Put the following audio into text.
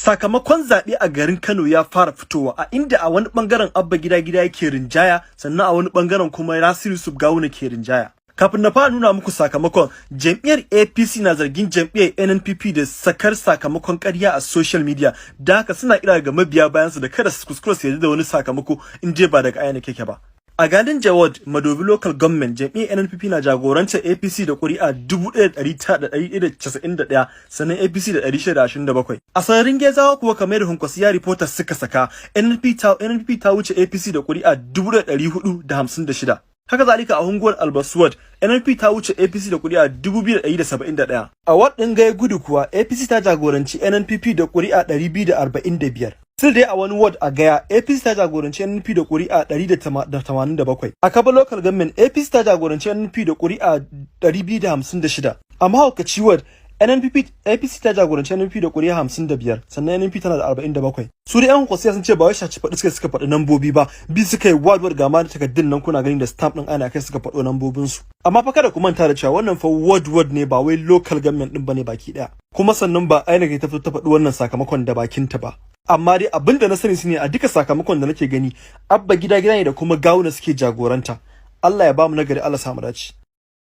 Sakamakon zaɓe a garin Kano ya fara fitowa, a inda a wani ɓangaren Abba Gida Gida yake rinjaya, sannan a wani ɓangaren kuma Nasiru Yusuf Gawuna ke rinjaya. Kafin na fara nuna muku sakamakon, jam'iyyar APC na zargin jam'iyyar NNPP da sakar sakamakon ƙarya a social media, da haka suna kira ga mabiya bayansu da kada su kuskura su yarda da wani sakamako in je ba daga INEC yake ba. A Garin Ward, Madobi Local Government, jam'iyyar NNPP na jagorantar APC da ƙuri'a 1,991, sannan APC da 627. A Sararin Gezawa kuwa, kamar da Kwankwasiyya Reporters suka saka, NNPP ta wuce APC da ƙuri'a 1,456. Haka zalika a unguwar Albaswad, NNPP ta wuce APC da ƙuri'a 2,171. A ward ɗin Gaya Gudu kuwa, APC ta jagoranci NNPP da ƙuri'a 245. Still dai a wani ward a Gaya, APC ta jagoranci NNPP da ƙuri'a 187. A Kaba Local Government, APC ta jagoranci NNPP da ƙuri'a 256. A Mahaukaci Ward, NNPP APC ta jagoranci NNPP da ƙuri'a 55, sannan NNPP tana da 47. Su dai yan Kwankwasiyya sun ce ba wai shaci faɗi suka faɗi nambobi ba, bi suka yi ward ward, ga ma takardun nan kuna gani da stamp ɗin ana kai suka faɗo nambobin su. Amma fa kada ku manta da cewa wannan fa ward ward ne, ba wai local government ɗin bane baki ɗaya. Kuma sannan ba INEC ta fito ta faɗi wannan sakamakon da bakinta ba. Amma dai abin da na sani shine a duka sakamakon da nake gani, Abba Gida Gida ne da kuma Gawuna suke jagoranta. Allah ya bamu nagari, Allah samu dace.